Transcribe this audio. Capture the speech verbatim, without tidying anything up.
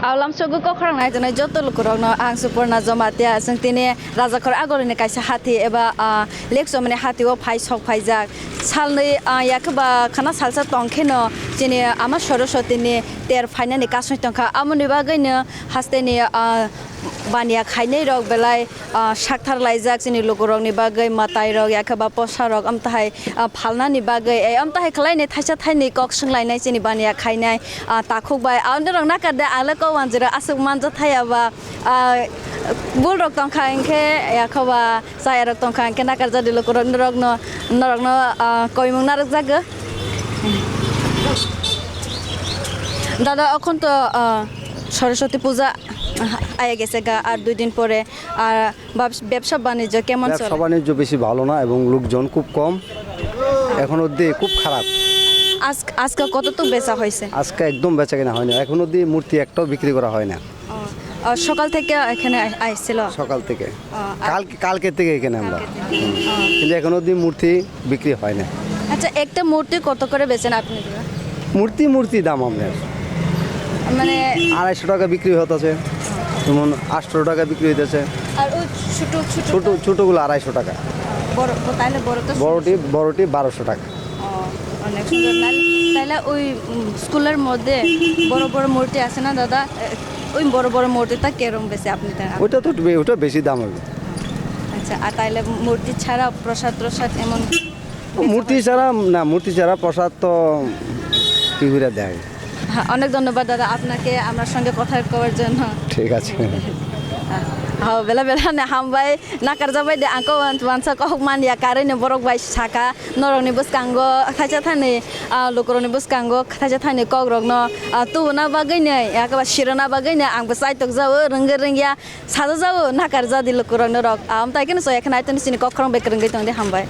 Aw lamsogo kokrang nai tongnai joto lukurokno ang Suporna Jamatia. Chwng tini Rajakhor Agoroni kaisa hati eba, ah, Lekchomani hatio phai sok phaijak. Salnwi, ah, yakhe ba khana salsa tongkheno chini ama Soroswatini ter phainani kasui tongkha. Amoni bagwino hasteni, ah, baniya khainai rok belai, ah, sakthar laijak chini lukurokni bagwi, mwtai rok yakhe ba posa rok amtahai, ah, phalnani bagwi, eh, amtahai khlaini thaisa thaini kok swnglainai chini baniya khainai, ah, takhuk bai. Ang norok nakar de, ang le kok wanjwk rok aswk manja thaya ba, ah, bul rok tongkha hinkhe yakhe ba chaya rok tongkha hinkhe nakar jadi lukurok norokno, norokno, ah, koimung narwkjago. Dada, okhon to, ah, Saraswati puja, ah, aya gese ga ar dui din pore, ar Bab-, ব্যবসা বাণিজ্য কেমন ব্যবসা চলে? বাণিজ্য বেশি ভালো না এবং লোকজন খুব কম, এখন অবধি খুব খারাপ। আজ-, আজকে কতটুকু বেচা হয়েছে? আজকে একদম বেচা কিনা হয়নি, এখন অবধি মূর্তি একটাও বিক্রি করা হয় না। ও, ও, সকাল থেকে এখানে আই-, আইছিল? সকাল থেকে। ও, আর কাল-, কালকে থেকে এখানে আমরা। কালকে থেকে। হুম। ও। কিন্তু এখন অবধি মূর্তি বিক্রি হয় না। আচ্ছা, একটা মূর্তি কত করে বেচেন আপনি? মূর্তি, মূর্তি দাম আপনার। মানে আড়াইশো টাকা বিক্রি হতেছে, যেমন আটশো টাকা বিক্রি হইতেছে। আর ওই ছোট, ছোট ছোট, ছোটগুলো আড়াইশো টাকা। বড়, ও, তাহলে বড় তো বড়টি, বড়টি বারোশো টাকা। ও, অনেক সুন্দর। তাহলে, তাহলে ওই, উম, স্কুলের মধ্যে বড় বড় মূর্তি আছে না দাদা? এ, ওই বড় বড় মূর্তিটা কেরম বেচে আপনি তারা? ওটা তো বে-, ওটা বেশি দাম হবে। আচ্ছা, আর তাহলে মূর্তি ছাড়া প্রসাদ ট্রসাদ এমন কিছু মূর্তি হয়? ছাড়া, না, মূর্তি ছাড়া প্রসাদ তো কি করে দেয়? হ্যাঁ, অনেক ধন্যবাদ দাদা আপনাকে আমার সঙ্গে কথা কওয়ার জন্য। ঠিক আছে। হ্যাঁ, bela bela ni hambai, nakar jabai de ang ko wan-, wansa kok man ya karwi ni borok bai saka norok ni bwskango thaisa thani, ah, lukurok ni bwskango thaisa thani kok rok no, ah, tubuna bagwi ni, ya khe ba sirona bagwi ni ang bwsai tok jao, rwngwi rwngya saja jao, nakar jadi lukurok norok. Ah, amtai khe no so ya khe nai toni sini kok khorang bai kwrwngwi tong di hambai.